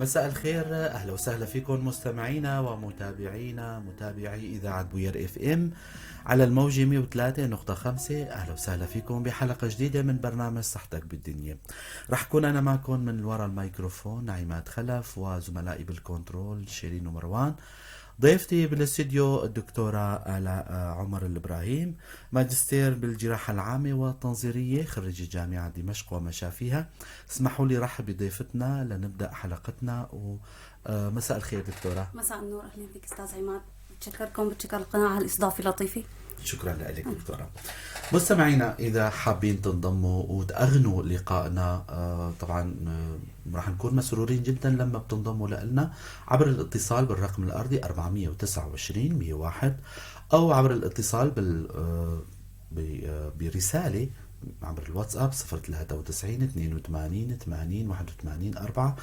مساء الخير، اهلا وسهلا فيكم مستمعينا ومتابعينا متابعي اذاعة بوير FM على الموجة 103.5. اهلا وسهلا فيكم بحلقة جديدة من برنامج صحتك بالدنيا. رح كون انا معكم من وراء الميكروفون نعيمات خلف، وزملائي بالكنترول شيرين ومروان. ضيفتي بالاستديو الدكتورة آلاء عمر الإبراهيم، ماجستير بالجراحة العامة والتنظيرية، خريجة جامعة دمشق ومشافيها. اسمحوا لي رحب بضيفتنا لنبدأ حلقتنا، ومساء الخير دكتورة. مساء النور، اهلا فيك استاذ عماد، بتشكركم، بتشكر القناة على الاستضافة اللطيفه. شكرا لك دكتورة. مستمعينا، إذا حابين تنضموا وتأغنوا لقائنا، طبعا رح نكون مسرورين جدا لما بتنضموا لنا عبر الاتصال بالرقم الأرضي 429 101، أو عبر الاتصال برسالة عبر الواتساب 093 82 80 81 4.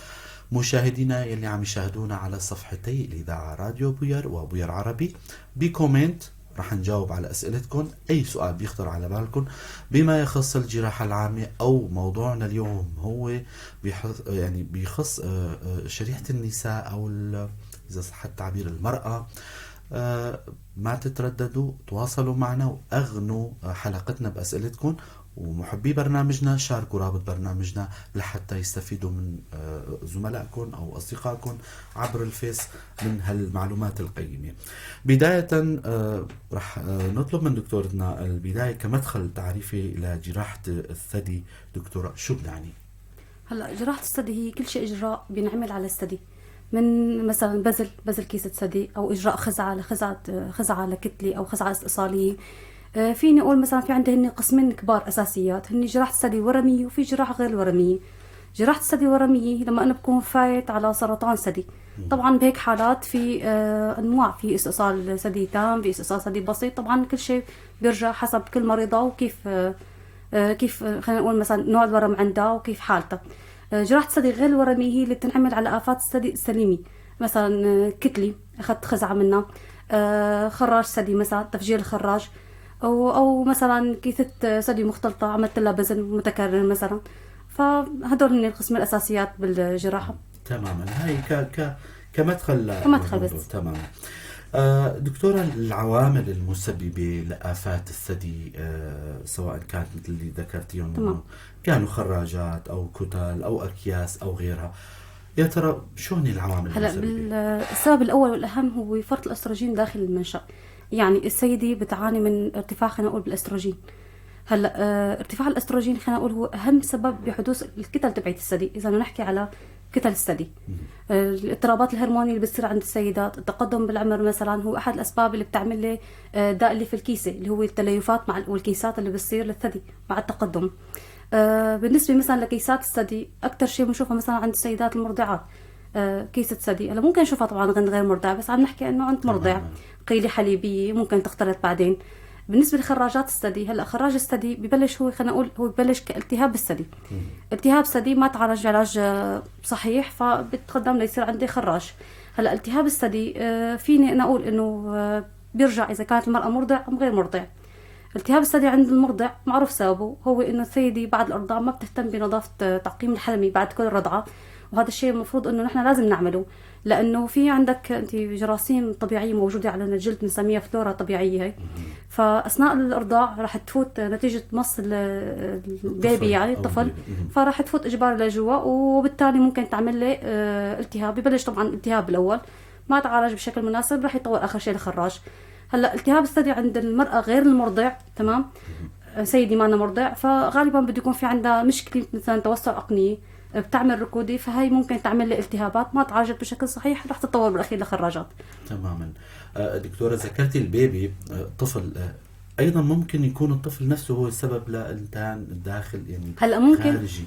مشاهدينا يلي عم يشاهدونا على صفحتي الإذاعة راديو بوير وبوير عربي، ب comment رح نجاوب على أسئلتكم، أي سؤال بيخطر على بالكم بما يخص الجراحة العامة أو موضوعنا اليوم هو يعني بيخص شريحة النساء أو إذا صح التعبير المرأة. ما تترددوا، تواصلوا معنا وأغنوا حلقتنا بأسئلتكم. ومحبي برنامجنا شاركوا رابط برنامجنا لحتى يستفيدوا من زملائكم أو أصدقائكم عبر الفيس من هالمعلومات القيمة. بداية رح نطلب من دكتورتنا البداية كمدخل تعريفي لجراحة الثدي. دكتورة، شو بنعني؟ هلا جراحه الثدي هي كل شيء اجراء بينعمل على الثدي، من مثلا بزل كيسة ثدي، او اجراء خزعه لخزعه، خزعه لكتله او خزعه استئصاليه. فيني اقول مثلا في عندي هن قسمين كبار اساسيات، هن جراحه الثدي الورميه وفي جراحه غير الورميه. جراحه الثدي الورميه لما انا بكون فايت على سرطان ثدي، طبعا بهيك حالات في انواع، في استئصال ثدي تام، في استئصال ثدي بسيط، طبعا كل شيء بيرجع حسب كل مريضه وكيف كيف خلينا نقول مثلا نوع الورم عندها وكيف حالتها. جراحة الثدي غير الورمية هي اللي بتنعمل على آفات الثدي السليمة، مثلا كتلة أخذت خزعة منها، خراج ثدي مثلا، تفجير الخراج، أو مثلا كيسة ثدي مختلطة عملت لها بزل متكرر مثلا. فهدول هن القسم الأساسيات بالجراحة. تماما، هاي ك ك كمدخل كمدخل للموضوع. بس. تماما. دكتورة، العوامل المسببة لآفات الثدي، سواء كانت مثل اللي ذكرتيهم كانوا خراجات أو كتل أو أكياس أو غيرها، يا ترى شو هن العوامل هلا المسببة؟ السبب الاول والاهم هو فرط الاستروجين داخل المنشأ. يعني السيدة بتعاني من ارتفاع خلينا نقول بالاستروجين. هلا ارتفاع الاستروجين خلينا نقول هو اهم سبب بحدوث الكتل تبعت الثدي، اذا بدنا نحكي على كتل الثدي. الاضطرابات الهرمونيه اللي بتصير عند السيدات، التقدم بالعمر مثلا هو احد الاسباب اللي بتعمل لي داء اللي في الكيسة اللي هو التليفات مع والكيسات اللي بتصير للثدي مع التقدم. بالنسبة مثلا لكيسات الثدي اكثر شيء بنشوفها مثلا عند السيدات المرضعات، كيسة ثدي. هلا ممكن نشوفها طبعا عند غير مرضع، بس عم نحكي انه عند مرضع. قيلة حليبية ممكن تختلط بعدين. بالنسبة لخراجات الثدي، هلا خراج الثدي ببلش هو خلينا نقول هو ببلش كالتهاب الثدي. التهاب ثدي ما تعالج علاج صحيح، فبتقدم ليصير عندي خراج. هلا التهاب الثدي فيني انا اقول انه بيرجع اذا كانت المرأة مرضع ام غير مرضع. التهاب الثدي عند المرضع معروف سببه، هو انه الثدي بعد الارضاع ما بتهتم بنظافه تعقيم الحلمي بعد كل رضعه، وهذا الشيء المفروض انه نحن لازم نعمله، لانه في عندك انت جراثيم طبيعية موجودة على الجلد بنسميها فلورا طبيعية هي. فاثناء الارضاع رح تفوت نتيجة مص ال baby، يعني أو الطفل، ال baby. فراح تفوت اجباري لجوا، وبالتالي ممكن تعمل لي التهاب. ببلش طبعا التهاب بالاول ما تعالج بشكل مناسب، رح يتطور اخر شيء لخراج. هلا التهاب الثدي عند المرأة غير المرضع، تمام، سيدي ما مرضع، فغالبا بده يكون في عندها مشكلة مثلا توسع أقنية، بتعمل ركودة، فهي ممكن تعمل لي التهابات ما تعالجت بشكل صحيح، رح تتطور بالأخير لخراجات. تماما. دكتورة، ذكرتي ال baby، الطفل، ايضا ممكن يكون الطفل نفسه هو السبب للانتان الداخل يعني هلا ممكن خارجي،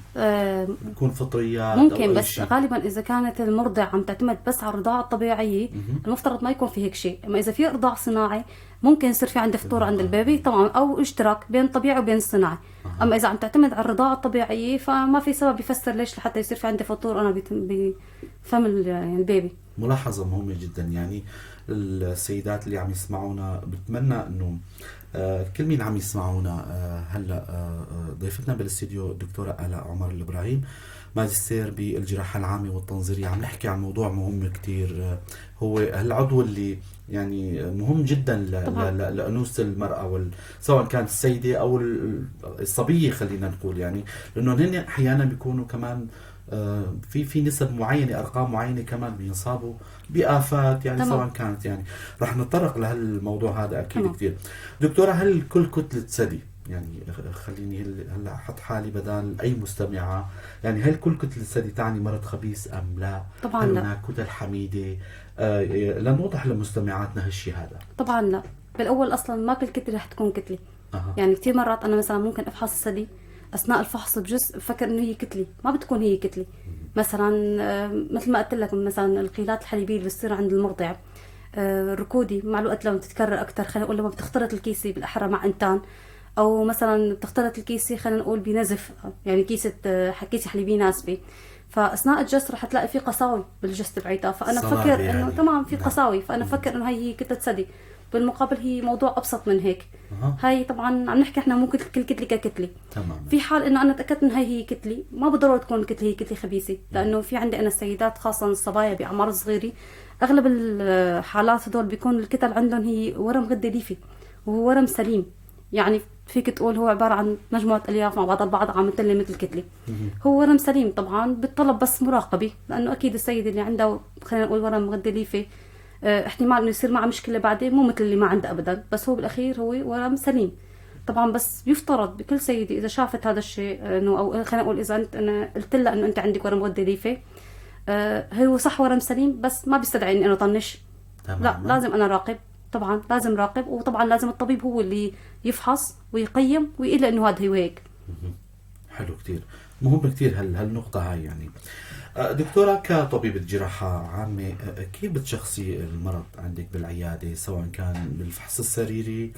يكون فطريات ممكن أو أي بس شيء. غالبا اذا كانت المرضع عم تعتمد بس على الرضاعة الطبيعية المفترض ما يكون في هيك شيء، اما اذا في ارضاع صناعي ممكن يصير في عندي فطور عند ال baby طبعا، او اشتراك بين الطبيعي وبين الصناعي. اما اذا عم تعتمد على الرضاعة الطبيعية فما في سبب يفسر ليش لحتى يصير في عندي فطور انا بفم يعني ال baby. ملاحظة مهمة جدا، يعني السيدات اللي عم يسمعونا بتمنى انه كل مين عم يسمعونا هلا ضيفتنا بالاستديو الدكتورة آلاء عمر الإبراهيم، ماجستير بالجراحة العامة والتنظيرية. عم نحكي عن موضوع مهم كتير، هو هالعضو اللي يعني مهم جدا لأنوثة المرأة سواء كانت السيدة أو الصبية، خلينا نقول، يعني لأنه هن أحيانا بيكونوا كمان في نسب معينة، أرقام معينة كمان بينصابوا بآفات، يعني سواء كانت، يعني رح نتطرق لهالموضوع هذا أكيد كتير. دكتورة، هل كل كتلة ثدي، يعني خليني هلا أحط حالي بدال أي مستمعة، يعني هل كل كتلة ثدي تعني مرض خبيث أم لا؟ طبعاً هل لا. هناك كتل حميدة؟ لنوضح لمستمعاتنا هالشي هذا. طبعاً لا. بالأول أصلاً ما كل كتلة رح تكون كتلة. يعني كتير مرات أنا مثلاً ممكن أفحص الثدي، أثناء الفحص بجزء بفكر إنه هي كتلة، ما بتكون هي كتلة. مثلاً، مثل ما قلت لك، مثلاً القيلات الحليبية اللي بتصير عند المرضع، الركودي مع الوقت لما بتتكرر أكتر، خلينا نقول لما بتختلط الكيسة بالأحرى مع إنتان، أو مثلاً بتختلط الكيسة خلينا نقول بنزف، يعني كيسة حليبية نازفة، فأثناء الجس رح تلاقي في قساوي بالجس تبعيتها، فأنا صلابة بفكر يعني. إنه تمام في قساوي، فأنا بفكر إنه هي هي كتلة ثدي، بالمقابل هي موضوع أبسط من هيك. هاي طبعاً عم نحكي إحنا مو كل كتلة ككتلة. في حال إنه أنا تأكدت إنه هاي هي كتلة، ما بالضرورة تكون الكتلة هي كتلة خبيثة، لأنه في عندي أنا السيدات خاصة الصبايا بأعمار صغيرة، أغلب الحالات هدول بيكون الكتل عندهم هي ورم غدة ليفي، وهو ورم سليم، يعني فيك تقول هو عبارة عن مجموعة ألياف مع بعض البعض عم تلي مثل كتلة. هو ورم سليم طبعاً، بتطلب بس مراقبة، لأنه أكيد السيد اللي عنده خلينا نقول ورم غدة ليفي، احتمال إنه يصير معه مشكلة بعدين، مو مثل اللي ما عنده أبداً، بس هو بالأخير هو ورم سليم طبعاً. بس بيفترض بكل سيدة إذا شافت هذا الشيء، إنه أو خلينا نقول إذا أنت، أنا قلت لها إنه أنت عندك ورم غدة ليفي، هو صح ورم سليم، بس ما بيستدعي إني أنا أطنش. لا، لازم أنا راقب، طبعاً لازم راقب، وطبعاً لازم الطبيب هو اللي يفحص ويقيم ويقول إنه هذا هو هيك. حلو كتير، مهم كتير هالنقطة هاي يعني. دكتورة، كطبيبة جراحة عامة، كيف بتشخصي المرض عندك بالعيادة، سواء كان بالفحص السريري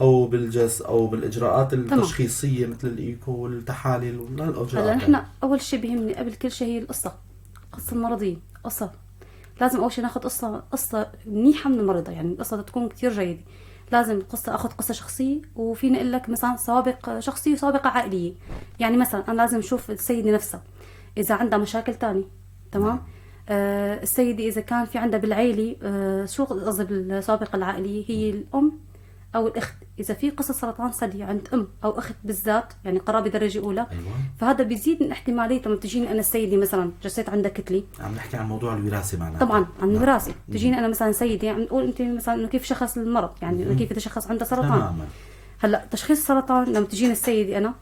أو بالجس أو بالإجراءات التشخيصية مثل الإيكو والتحاليل والإجراءات؟ هلا نحن أول شيء بيهمني قبل كل شيء هي القصة، القصة المرضية، قصة لازم أول شيء ناخذ قصة منيحة من المريضة، يعني القصة تكون كتير جيدة. لازم أخذ قصة شخصية، وفيني أقول لك مثلا سوابق شخصية وسوابق عائلية. يعني مثلا أنا لازم أشوف السيدة نفسها إذا عندها مشاكل تانية، تمام؟ السيدة إذا كان في عندها بالعيلة، شو قصدي بالسوابق العائلية؟ هي الأم أو الأخت، إذا في قصة سرطان ثدي عند أم أو أخت بالذات، يعني قرابة درجة أولى، فهذا بيزيد من احتمالية لما تجيني أنا السيدة مثلا جسيت عندها كتلة. عم نحكي عن موضوع الوراثة معناتها. طبعا عن الوراثة. تجيني أنا مثلا سيدة عم نقول أنت مثلا إنه كيف شخص المرض، يعني كيف تشخص عندها سرطان. هلا تشخيص السرطان لما تجيني السيدة أنا،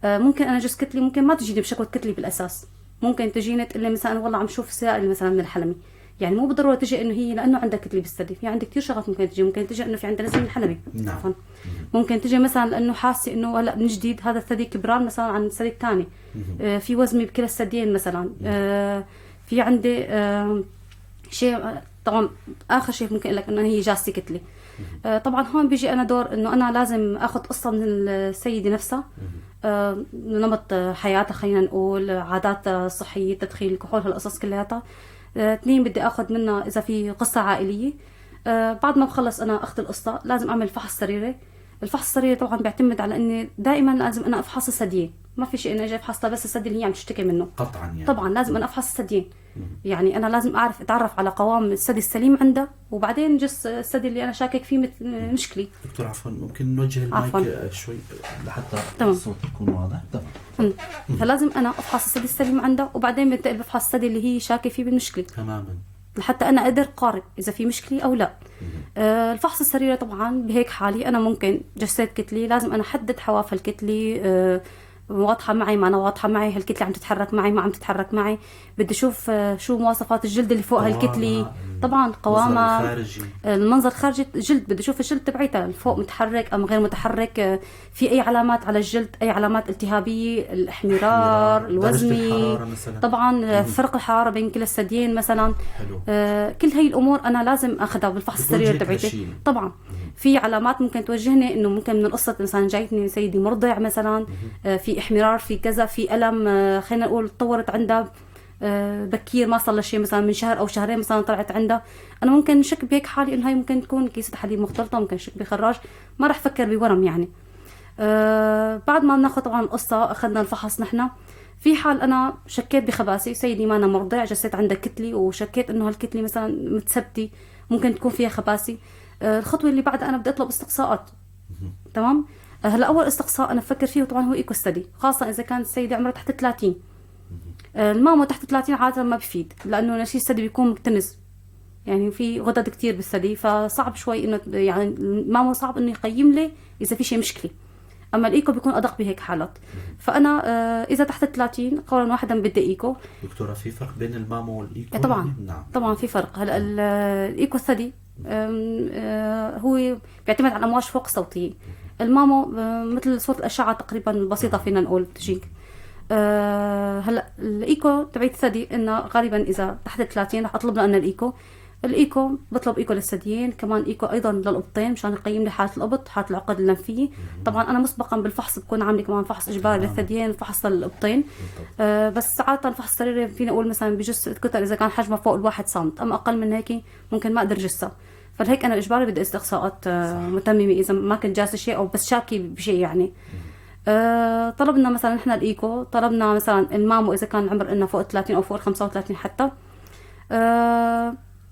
ممكن أنا جس كتلة، ممكن ما تجيني بشكوى كتلة بالأساس، ممكن تجيني تقول لي مثلا والله عم شوف سائل مثلا من الحلمة، يعني مو بالضرورة تجي إنه هي لأنه عندها كتلة بالثدي، في عندك كثير شغلات ممكن تجي، ممكن تجي إنه في عندها نزله من الحلمة. عفواً. ممكن تجي مثلا لأنه حاسة إنه هلا من جديد هذا الثدي كبران مثلا عن الثدي الثاني، في وزمة بكلا الثديين مثلا، في عندي، شيء، طبعاً آخر شيء ممكن أقول لك إنه هي جاسة كتلة. طبعاً هون بيجي أنا دور إنه أنا لازم آخذ قصة من السيدة نفسها، نمط حياتها، خلينا نقول عاداتها الصحية، تدخين الكحول، هالقصص كلياتها. اثنين، بدي آخذ منها إذا في قصة عائلية. بعد ما بخلص أنا أخذ القصة لازم أعمل فحص سريري. الفحص السريري طبعاً بيعتمد على إني دائماً لازم أنا أفحص الثديين، ما في شيء إني أجي أفحص بس الثدي اللي هي عم تشتكي منه. قطعاً يعني. طبعاً لازم أنا أفحص الثديين. يعني أنا لازم أتعرف على قوام الثدي السليم عندها، وبعدين جس الثدي اللي أنا شاكك فيه مشكلة. دكتور عفواً، ممكن نوجه المايك عفواً. شوي لحتى الصوت يكون واضح. تمام. فلازم أنا أفحص الثدي السليم عندها، وبعدين بنتقل بفحص الثدي اللي هي شاكة فيه بالمشكلة. لحتى أنا أقدر قارن إذا في مشكلة أو لا. الفحص السريري طبعاً بهيك حالي أنا ممكن جسيت كتلة، لازم أنا أحدد حواف الكتلة، واضحة معي ما أنا واضحة معي، هالكتلة عم تتحرك معي ما عم تتحرك معي، بدي أشوف، شو مواصفات الجلد اللي فوق هالكتلة. طبعاً المنظر قوامها، الخارجي. المنظر الخارجي الجلد، بدي أشوف الجلد تبعيتها الفوق متحرك أم غير متحرك، في أي علامات على الجلد، أي علامات التهابية، الاحمرار، احمرار، الوزني. درجة الحرارة مثلاً. طبعاً، فرق الحرارة بين كل الثديين مثلاً. كل هي الأمور أنا لازم أخذها بالفحص السريري بتوجهك تبعيتي. لشيء. طبعاً. في علامات ممكن توجهني إنه ممكن من القصة مثلاً جايتني سيدي مرضع مثلاً، في احمرار، في كذا، في ألم، خلينا نقول تطورت عندها، بكير، ما صار لها شيء مثلاً من شهر أو شهرين مثلاً طلعت عندها. أنا ممكن شك بهيك حالي إنه هاي ممكن تكون كيسة حليب مختلطة، ممكن شك بخراج، ما رح فكر بورم يعني. بعد ما بناخذ طبعاً القصة، أخذنا الفحص نحن، في حال انا شكيت بخباثه، سيدي ما انا مرضع، جسيت عندها كتلة وشكيت انه هالكتله مثلا متثبته ممكن تكون فيها خباثه، الخطوة اللي بعدها انا بدي اطلب استقصاءات. تمام. هلا اول استقصاء انا بفكر فيه طبعا هو ايكو ستدي، خاصة اذا كانت السيدة عمرها تحت 30. المامو تحت 30 عادة ما بفيد، لانه نسيج الثدي بيكون مكتنز، يعني في غدد كتير بالثدي، فصعب شوي انه يعني المامو صعب انه يقيم لي اذا في شيء مشكلة. اما الايكو بيكون ادق بهيك حالات. فانا اذا تحت 30 قولا واحدا بدي ايكو. دكتورة، في فرق بين المامو والايكو؟ طبعا. نعم. طبعا في فرق. هلا الايكو الثدي هو بيعتمد على الامواج فوق الصوتية. المامو مثل صوره الاشعة تقريبا البسيطة فينا نقول تجيك. هلا الايكو تبعت الثدي انه غالبا اذا تحت 30 رح اطلب لنا الايكو. الايكو بطلب ايكو للثديين، كمان ايكو ايضا للابطين مشان يقيم لي حاله الابط، حاله العقد اللمفيه. طبعا انا مسبقا بالفحص بكون عامله كمان فحص اجباري للثديين وفحص للابطين. بس عادة فحص سريري فينا اقول مثلا بجس الكتل اذا كان حجمها فوق الواحد سم، اما اقل من هيك ممكن ما اقدر جسها. فلهيك انا اجباري بدي استقصاءات متممه اذا ما كنت جاسه شيء او بس شاكي بشيء يعني. طلبنا مثلا نحن الايكو، طلبنا مثلا المامو اذا كان العمر لنا فوق 30 او فوق 35 حتى.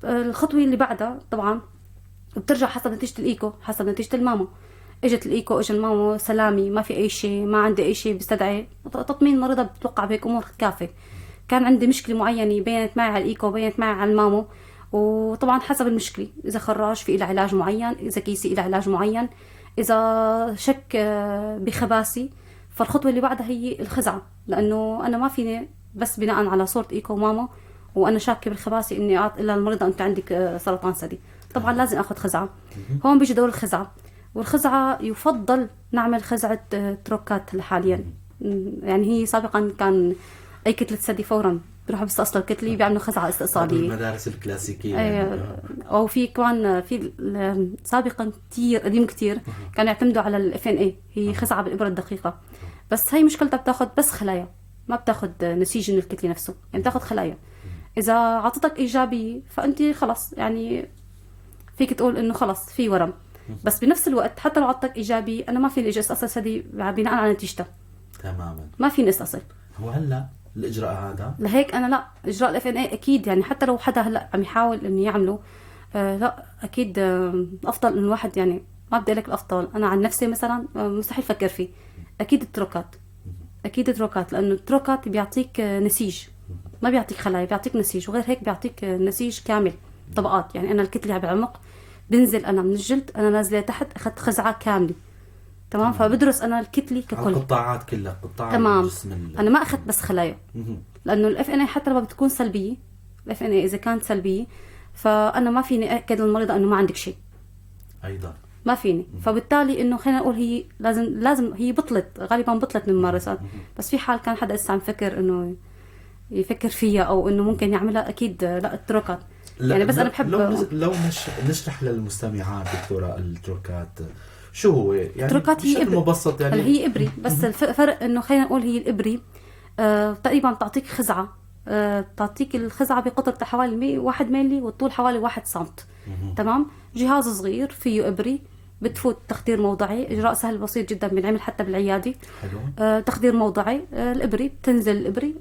الخطوة اللي بعدها طبعا بترجع حسب نتيجة الايكو، حسب نتيجة المامو. اجت الايكو، اجى المامو سلامي، ما في اي شيء، ما عندي اي شيء بيستدعي تطمين المريضة، بتوقع بهيك امور كافيه. كان عندي مشكلة معينة بينت معي على الايكو، بينت معي على المامو، وطبعا حسب المشكلة، اذا خراج في لها علاج معين، اذا كيسي لها علاج معين، اذا شك بخباثي. فالخطوه اللي بعدها هي الخزعه، لانه انا ما فيني بس بناء على صوره ايكو ومامو وانا شاكه بالخباثه اني اعطي للمريضه انت عندك سرطان ثدي. طبعا لازم اخذ خزعه. هون بيجي دور الخزعه، والخزعه يفضل نعمل خزعه تروكات حاليا. يعني هي سابقا كان اي كتلة ثدي فورا بيروحوا بيستأصلوا الكتلة، بيعملوا خزعه استئصاليه. المدارس الكلاسيكية يعني. او في كمان في سابقا كثير قديم كثير كانوا يعتمدوا على ال FNA، هي خزعه بالابره الدقيقة، بس هي مشكلتها بتاخذ بس خلايا، ما بتاخذ نسيج من الكتلة نفسه، يعني بتاخذ خلايا. اذا عطتك ايجابية فانت خلص يعني فيك تقول انه خلص في ورم، بس بنفس الوقت حتى لو عطتك ايجابي انا ما فيني اجي استأصل ثدي بناء على نتيجتها. تماما، ما فيني استأصل. هو هلا الاجراء هذا لهيك انا لا، اجراء ال FNA اكيد يعني حتى لو حدا هلا عم يحاول انه يعمله لا اكيد افضل انه الواحد، يعني ما بدي اقول لك الافضل، انا عن نفسي مثلا مستحيل افكر فيه. اكيد التروكات، اكيد التروكات، لانه التروكات بيعطيك نسيج، ما بيعطيك خلايا، بيعطيك نسيج، وغير هيك بيعطيك نسيج كامل طبقات. يعني انا الكتلة بالعمق بنزل انا من الجلد، انا نازله تحت اخذت خزعه كاملة. تمام. فبدرس انا الكتلة ككل، القطاعات كلها، قطاع تمام. الجسم انا ما اخذت بس خلايا، لانه ال FNA حتى لما بتكون سلبية، ال FNA اذا كانت سلبية فانا ما فيني اكد للمريضه انه ما عندك شيء، ايضا ما فيني. فبالتالي انه خلينا نقول هي لازم هي بطلت غالبا، بطلت من الممارسات، بس في حال كان حدا لسه عم فكر انه يفكر فيها او انه ممكن يعملها، اكيد لا التروكات. يعني بس انا بحب لو نشرح للمستمعات دكتورة التروكات شو هو، يعني التروكات هي بشكل مبسط يعني. هي ابري، بس الفرق انه خلينا نقول هي الابري تقريبا بتعطيك خزعه، بتعطيك الخزعه بقطر حوالي 1 ملي والطول حوالي 1 سم. تمام. جهاز صغير فيه ابري، بتفوت تخدير موضعي، اجراء سهل بسيط جدا بينعمل حتى بالعيادة. حلو. تخدير موضعي، الابري بتنزل الابري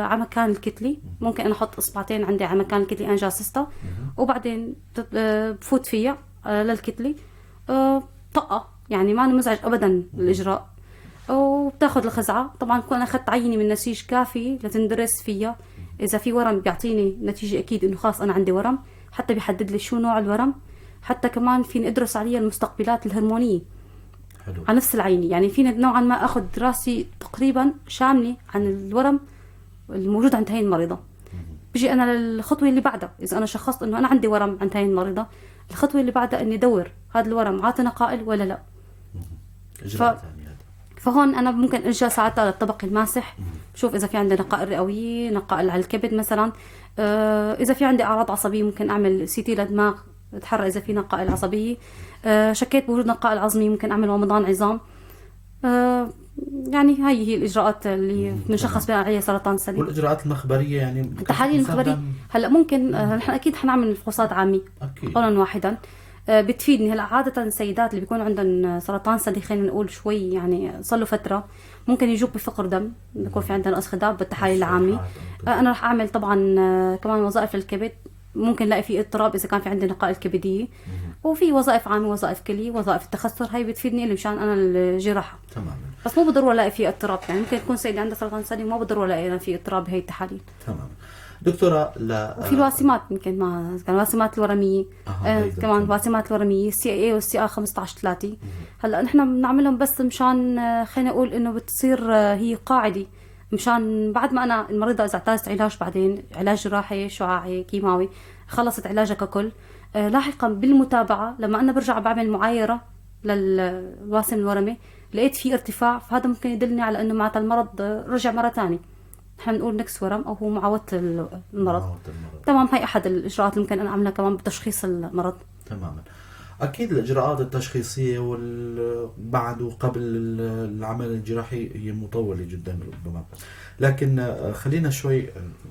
على مكان الكتلة، ممكن انا احط اصبعتين عندي على مكان الكتلة انا جاسستها، وبعدين بفوت فيها للكتله، طقه، يعني ما أنا مزعج ابدا الاجراء، وبتاخذ الخزعه. طبعا بكون اخذت عينه من نسيج كافي لتندرس فيها، اذا في ورم بيعطيني نتيجة اكيد انه خلاص انا عندي ورم، حتى بيحدد لي شو نوع الورم، حتى كمان فيني ادرس عليها المستقبلات الهرمونيه. حلو. على نفس العينة، يعني فيني نوعا ما اخذ دراسة تقريبا شاملة عن الورم الموجود عند هاي المريضة. بيجي انا للخطوة اللي بعدها، اذا انا شخصت انه انا عندي ورم عند هاي المريضة، الخطوة اللي بعدها اني ادور هذا الورم عاطي نقائل ولا لا. اجراء ثاني هذا. فهون انا ممكن ارجع ساعتها للطبق الماسح، بشوف اذا في عندي نقائل رئويه، نقائل على الكبد مثلا، اذا في عندي اعراض عصبية ممكن اعمل CT لدماغ اتحرى اذا في نقائل عصبية، شكيت بوجود نقائل عظميه ممكن اعمل ومضان عظام. يعني هاي هي الاجراءات اللي بنشخص بها عليها سرطان الثدي. والاجراءات المخبرية يعني التحاليل المخبرية هلا ممكن نحن اكيد حنعمل فحوصات عامة قولا واحدا. بتفيدني. هلا عادة السيدات اللي بيكون عندهم سرطان ثدي خلينا نقول شوي يعني صار له فترة، ممكن يجوك بفقر دم، بيكون في عندها نقص خضاب بالتحاليل العامة. انا رح اعمل طبعا كمان وظائف للكبد، ممكن الاقي في اضطراب اذا كان في عندي نقائل كبديه، وفي وظائف عامة، وظائف كليه، وظائف التخثر، هي بتفيدني اللي مشان انا الجراحة. تماما. بس مو بالضرورة الاقي في اضطراب، يعني ممكن تكون سيده عندها سرطان ثدي وما بالضرورة الاقي انا في اضطراب بهي التحاليل. تماما دكتورة. لا، وفي الواسمات يمكن ما كان الواسمات الورميه، كمان الواسمات الورميه ال CA وال CA 15-3. هلا نحن بنعملهم بس مشان خلينا نقول انه بتصير هي قاعدة، مشان بعد ما انا المريضة اذا اعتازت علاج بعدين علاج جراحي شعاعي كيماوي خلصت علاجها ككل، لاحقا بالمتابعة لما انا برجع بعمل معايره للواسم الورمي لقيت في ارتفاع، فهذا ممكن يدلني على انه معناتها المرض رجع مرة ثانية. نحن بنقول نكس ورم او هو معاوده المرض. تمام، هي احد الاجراءات اللي ممكن انا اعملها كمان بتشخيص المرض. تماما، اكيد الاجراءات التشخيصية والبعد وقبل العمل الجراحي هي مطولة جدا ربما، لكن خلينا شوي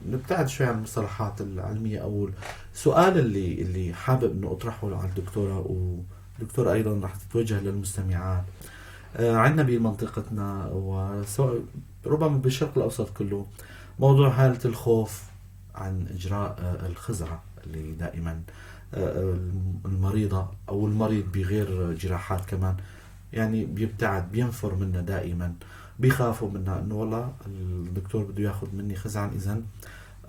نبتعد شوي عن المصطلحات العلمية. او السؤال اللي حابب انه اطرحه على الدكتورة، والدكتورة ايضا راح تتوجه للمستمعات، عندنا بمنطقتنا وسواء ربما بالشرق الاوسط كله موضوع حاله الخوف عن اجراء الخزعه اللي دائما المريضة أو المريض بغير جراحات كمان يعني بيبتعد، بينفر منا دائما، بيخافوا منا انه والله الدكتور بده ياخذ مني خزعا اذا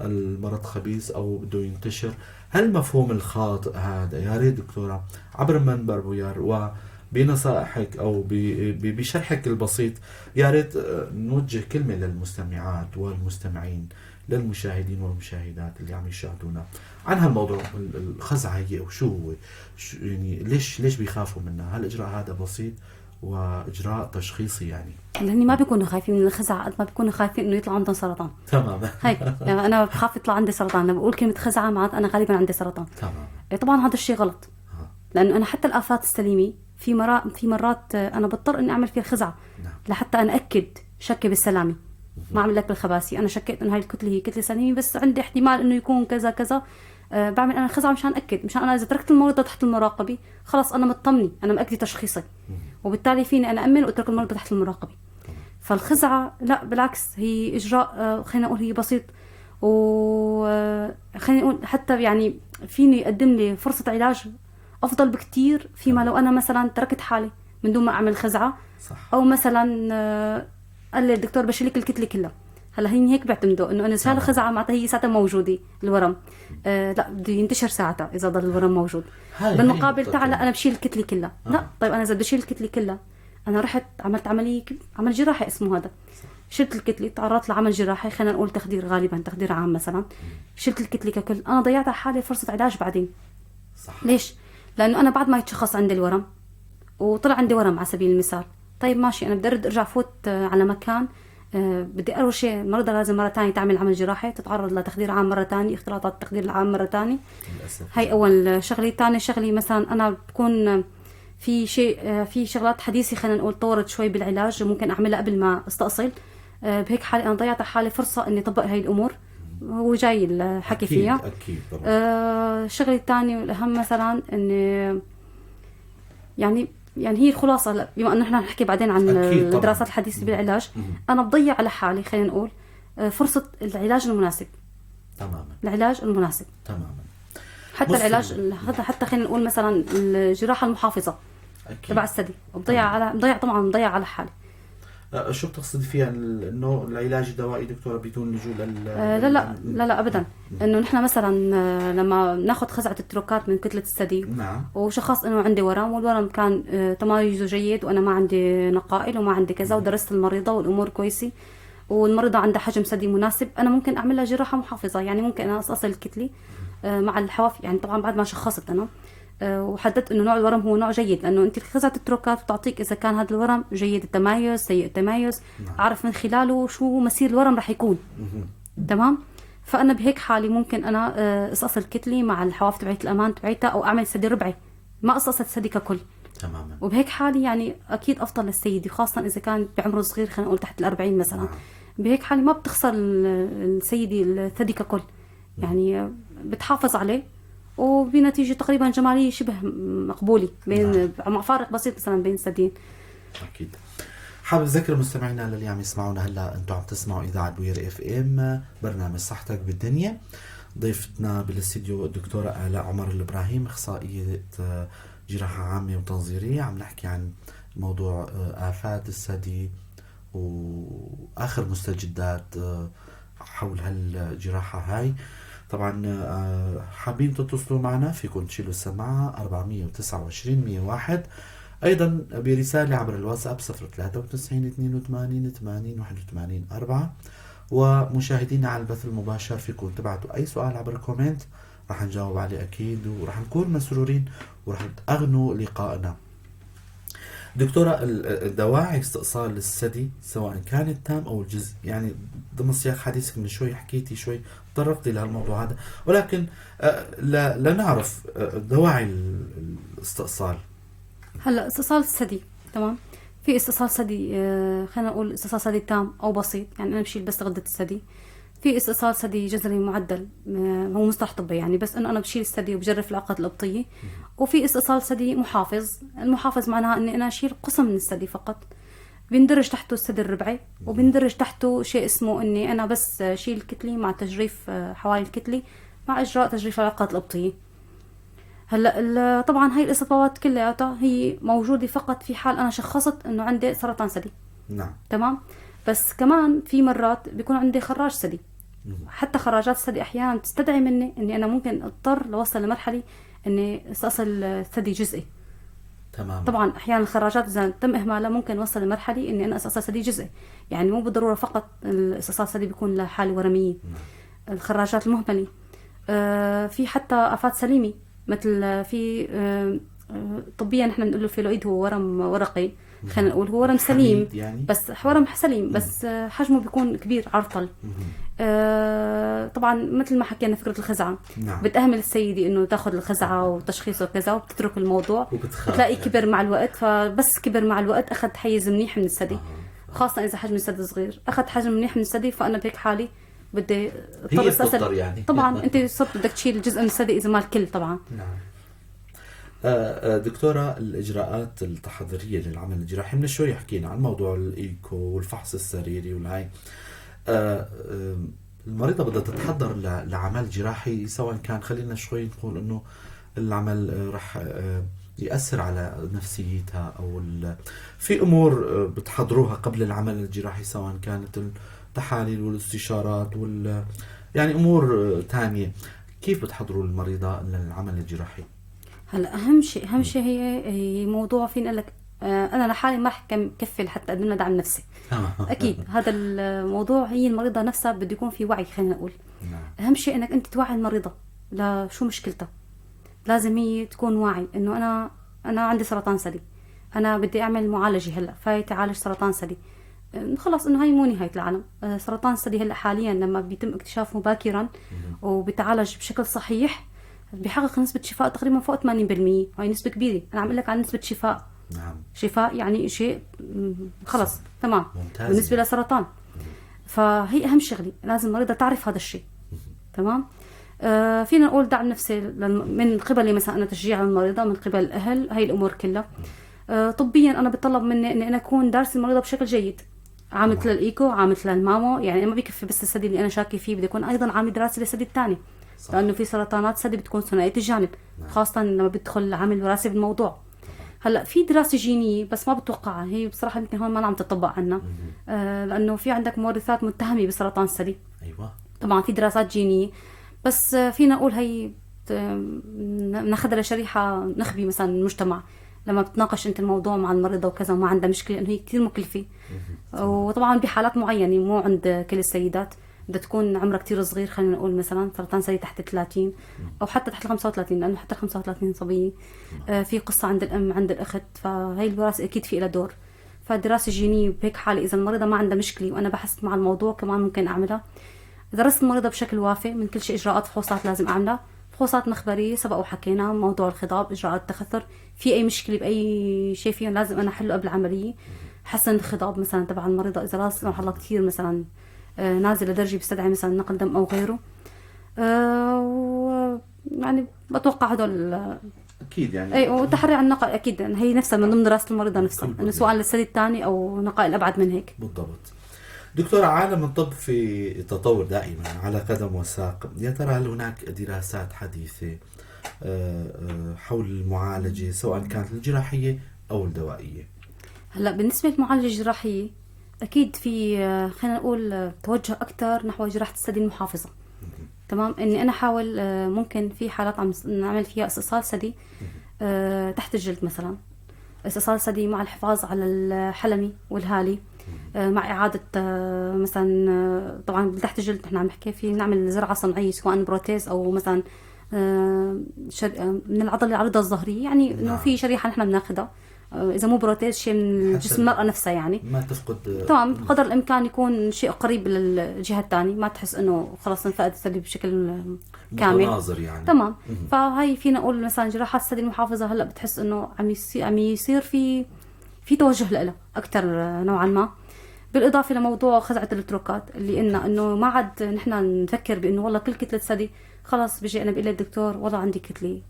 المرض خبيث او بده ينتشر. هالمفهوم الخاطئ هذا يا ريت دكتورة عبر منبر بويار وبنصائحك او بشرحك البسيط يا ريت نوجه كلمة للمستمعات والمستمعين، للمشاهدين والمشاهدات اللي عم يشاهدونا عن هالموضوع، الخزعة هي وشو هو، يعني ليش بيخافوا منها؟ هالإجراء هذا بسيط وإجراء تشخيصي يعني. لأني ما بيكونوا خايفين من الخزعة قد ما بيكونوا خايفين إنه يطلع عندهم سرطان. تماما. هيك يعني أنا بخاف يطلع عندي سرطان، لما بقول كلمة خزعة معناتها أنا غالبا عندي سرطان. تمام. طبعا هذا الشيء غلط. لأنه أنا حتى الآفات السليمة في مرات أنا بضطر إني أعمل فيها الخزعة. نعم. لحتى أنا أكد شكي بالسلامة. ما عم لك بالخباسي، انا شكيت انه هاي الكتلة هي كتلة سليمة بس عندي احتمال انه يكون كذا كذا، بعمل انا خزعه مشان اكد، مشان انا اذا تركت المريضة تحت المراقبة خلص انا مطمنه، انا مأكده تشخيصي، وبالتالي فيني انا امن واترك المريضة تحت المراقبة. فالخزعه لا بالعكس هي اجراء خلينا نقول هي بسيط، وخلينا نقول حتى يعني فيني يقدم لي فرصة علاج افضل بكثير فيما لو انا مثلا تركت حالي من دون ما اعمل خزعه. صح. او مثلا قال لي الدكتور بشيلك الكتلة كلها. هلا هي هيك بيعتمدوا انه انا شال الخزعه معناتها هي ساعتها موجودة الورم، لا بده ينتشر ساعتها اذا ضل الورم موجود. بالمقابل تعال لا انا بشيل الكتلة كلها. لا طيب انا اذا بدي اشيل الكتلة كلها انا رحت عملت عملية، عمل جراحي اسمه هذا، شلت الكتلة، تعرضت لعمل جراحي خلينا نقول تخدير، غالبا تخدير عام مثلا، شلت الكتلة ككل، انا ضيعت على حالي فرصة علاج بعدين. صح. ليش؟ لانه انا بعد ما يتشخص عندي الورم وطلع عندي ورم على سبيل المثال، طيب ماشي انا بدي ارجع فوت على مكان، بدي اول شيء المريضة لازم مرة ثانية تعمل عمل جراحي، تتعرض لتخدير عام مرة ثانية، اختلاطات التخدير العام مرة ثانية. هي اول شغله. ثاني شغله مثلا انا بكون في شيء، في شغلات حديثه خلينا نقول طورت شوي بالعلاج ممكن اعملها قبل ما استأصل، بهيك حالي انا ضيعت على حالي فرصة اني اطبق هاي الامور، هو جاي الحكي فيها. اكيد طبعا. الشغلة الثانية والاهم مثلا اني يعني هي الخلاصة، بما انه نحن نحكي بعدين عن الدراسات الحديثة بالعلاج، انا بضيع على حالي خلينا نقول فرصة العلاج المناسب. تماما. العلاج المناسب. تماما. حتى العلاج حتى خلينا نقول مثلا الجراحة المحافظة تبع الثدي بضيع على بضيع على حالي. شو بتقصد فيها انه العلاج الدوائي دكتورة بدون لجوء لل لا لا لا لا ابدا. انه نحن مثلا لما ناخذ خزعه التروكات من كتلة الثدي، نعم، وشخص انه عندي ورم والورم كان تمايزه جيد وانا ما عندي نقائل وما عندي كذا، ودرست المريضة والامور كويسة والمريضه عندها حجم ثدي مناسب، انا ممكن اعمل لها جراحه محافظة، يعني ممكن انا اقصقص الكتلة مع الحواف، يعني طبعا بعد ما شخصت انا وحددت انه نوع الورم هو نوع جيد، لانه انت خزعه التروكات بتعطيك اذا كان هذا الورم جيد التمايز سيء التمايز، نعم، اعرف من خلاله شو مسير الورم رح يكون. تمام. فانا بهيك حالي ممكن انا اقصقص الكتلة مع الحواف تبعت الامان تبعتها، او اعمل ثدي ربعي، ما اقصقص الثدي ككل. تماما. وبهيك حالي يعني اكيد افضل للسيدة، خاصة اذا كان بعمره صغير خلينا نقول تحت ال40 مثلا. نعم. بهيك حالي ما بتخسر السيدة الثدي ككل، يعني بتحافظ عليه وبنتيجه تقريبا جمالية شبه مقبولة بين نعم. مع فارق بسيط مثلا بين الثديين. اكيد. حابب اذكر مستمعينا للي عم يسمعونا هلا، انتم عم تسمعوا اذاعة بوير FM، برنامج صحتك بالدنيا. ضيفتنا بالاستديو الدكتورة الاء عمر الابراهيم، اخصائية جراحه عامة وتنظيريه. عم نحكي عن موضوع افات الثدي واخر مستجدات حول هالجراحه هاي. طبعا حابين تتصلوا معنا فيكم تشيلوا السماعة 429 101، ايضا برسالة عبر الواتساب 093 82 80 81 4. ومشاهدينا على البث المباشر فيكم تبعتوا اي سؤال عبر ال comment، رح نجاوب عليه اكيد ورح نكون مسرورين ورح تأغنوا لقائنا. دكتورة، الدواعي استئصال الثدي سواء كان التام او الجزء، يعني ضمن سياق حديثك من شوي حكيتي شوي تطرقتي لهالموضوع هذا، ولكن لا نعرف دواعي الاستئصال. هلا استئصال الثدي، تمام، في استئصال ثدي خلينا نقول استئصال ثدي تام او بسيط، يعني انا بشيل بس غده الثدي. في استئصال ثدي جذري معدل، هو مصطلح طبي يعني، بس انه انا بشيل الثدي وبجرف العقد الابطيه. وفي استئصال ثدي محافظ، المحافظ معناها اني انا اشيل قسم من الثدي فقط، بيندرج تحته الثدي الربعي، وبيندرج تحته شيء اسمه اني انا بس شيل الكتلة مع تجريف حوالي الكتلة مع اجراء تجريف العقد الابطيه. هلا طبعا هاي الاصابات كلياتها هي موجودة فقط في حال انا شخصت انه عندي سرطان ثدي. نعم. تمام. بس كمان في مرات بيكون عندي خراج ثدي، حتى خراجات الثدي احيانا تستدعي مني اني انا ممكن اضطر لوصل لمرحلة اني استأصل ثدي جزئي. تمام. طبعا احيانا الخراجات اذا تم اهمالها ممكن اوصل لمرحلة اني انا استأصل ثدي جزئي، يعني مو بالضرورة فقط الاستئصال الثدي بيكون لحاله ورميه. الخراجات المهملة، في حتى افات سليمة مثل في طبيا نحن بنقول له phylloïde، هو ورم ورقي، خلينا نقول هو ورم سليم يعني؟ بس ورم سليم بس حجمه بيكون كبير عرطل. طبعا مثل ما حكينا فكرة الخزعه. نعم. بتأهمل السيدة انه تاخذ الخزعه وتشخيصه وكذا وبتترك الموضوع، وبتخاف بتلاقي كبر مع الوقت، فبس كبر مع الوقت اخذ حيز منيح من الثدي. خاصة اذا حجم الثدي صغير اخذ حجم منيح من الثدي، فانا بهيك حالي بدي اضطر استأصل يعني. طبعا انت صرت بدك تشيل جزء من الثدي اذا ما الكل طبعا. نعم. دكتورة، الإجراءات التحضيرية للعمل الجراحي من شوي حكينا عن موضوع الإيكو والفحص السريري والهاي. المريضة بدها تتحضر لعمل جراحي، سواء كان خلينا شوي نقول إنه العمل رح يأثر على نفسيتها أو في أمور بتحضروها قبل العمل الجراحي، سواء كانت التحاليل والاستشارات يعني أمور تانية، كيف بتحضروا المريضة للعمل الجراحي؟ هلا اهم شيء هي موضوع فيني اقول لك انا لحالي ما رح كفي لحتى اقدم لها دعم نفسي. اكيد هذا الموضوع هي المريضة نفسها بده يكون في وعي، خلينا نقول. نعم. اهم شيء انك انت توعي المريضة لشو مشكلتها، لازم هي تكون واعي انه انا عندي سرطان ثدي، انا بدي اعمل معالجة هلا، فايت اعالج سرطان ثدي، خلص انه هي مو نهاية العالم. سرطان الثدي هلا حاليا لما بيتم اكتشافه باكرا وبيتعالج بشكل صحيح بيحقق نسبة شفاء تقريبا فوق 80%، وهي نسبة كبيرة، أنا عم أقول لك عن نسبة شفاء. نعم. شفاء يعني شيء خلص تمام. ممتاز. بالنسبة للسرطان. فهي أهم شغلة، لازم المريضة تعرف هذا الشيء. تمام؟ فينا نقول دعم نفسي من قبل مثلا أنا تشجيع المريضة من قبل الأهل، هاي الأمور كلها. طبيا أنا بتطلب مني إني أنا أكون دارسة المريضة بشكل جيد، عاملت للإيكو، عاملت للمامو، يعني ما بكفي بس الثدي اللي أنا شاكي فيه، بدي أكون أيضا عامل دراسة للثدي الثاني. صح. لأنه في سرطانات ثدي بتكون ثنائية الجانب. نعم. خاصة لما بيدخل عامل وراثي بالموضوع. هلا في دراسة جينية بس ما بتوقعها، هي بصراحة يمكن هون ما عم تطبق عنا، لأنه في عندك مورثات متهمة بسرطان الثدي. أيوة. طبعا في دراسات جينية، بس فينا نقول هي ناخذها لشريحة نخبي مثلا المجتمع، لما بتناقش انت الموضوع مع المريضة وكذا وما عندها مشكلة، انه هي كثير مكلفة. وطبعا بحالات معينة مو عند كل السيدات، بدها تكون عمرها كتير صغير، خلينا نقول مثلا سرطان ثدي تحت 30 او حتى تحت 35، لانه حتى 35 صبية. في قصة عند الام عند الاخت، فهي الوراثة اكيد في لها دور. فالدراسه الجينية بهيك حاله اذا المريضة ما عندها مشكلة وانا بحثت مع الموضوع كمان ممكن اعملها. درست المريضة بشكل وافي من كل شيء، اجراءات فحوصات لازم اعملها، فحوصات مخبريه سبق وحكينا موضوع الخضاب، اجراءات التخثر، في اي مشكلة باي شيء فيهم لازم انا احله قبل العملية. حسن الخضاب مثلا تبع المريضة اذا لا سمح الله كثير مثلا نازل لدرجة بيستدعي مثلا نقل دم او غيره. يعني بتوقع هدول. اكيد يعني. اي، وتحري عن النقاء اكيد، يعني هي نفسها من ضمن دراسة المريضة نفسها، انه سواء للثدي الثاني او نقاء الابعد من هيك. بالضبط. دكتورة، عالم الطب في تطور دائما على قدم وساق، يا ترى هل هناك دراسات حديثة حول المعالجة سواء كانت الجراحية أو الدوائية؟ هلا بالنسبة للمعالجة الجراحية أكيد في خلينا نقول توجه أكثر نحو جراحة الثدي المحافظة. تمام، إني أنا أحاول ممكن في حالات عم نعمل فيها استئصال ثدي تحت الجلد مثلا، استئصال ثدي مع الحفاظ على الحلمي والهالي، مع إعادة مثلا طبعا تحت الجلد نحن عم نحكي في نعمل زرعة صناعية سواء prothèse أو مثلا من العضلة العريضة الظهرية، يعني إنه في شريحة نحن بناخذها إذا مو prothèse شيء من جسم المرأة نفسها، يعني ما تفقد. تمام، قدر الإمكان يكون شيء قريب للجهة الثانية، ما تحس إنه خلص انفقد الثدي بشكل كامل متناظر يعني. تمام. فهي فينا نقول مثلا جراحات الثدي المحافظة هلا بتحس إنه عم يصير في توجه لها أكثر نوعا ما، بالإضافة لموضوع خزعة التروكات اللي قلنا إنه ما عاد نحن نفكر بإنه والله كل كتلة ثدي خلص بيجي أنا بقول للدكتور والله عندي كتلة،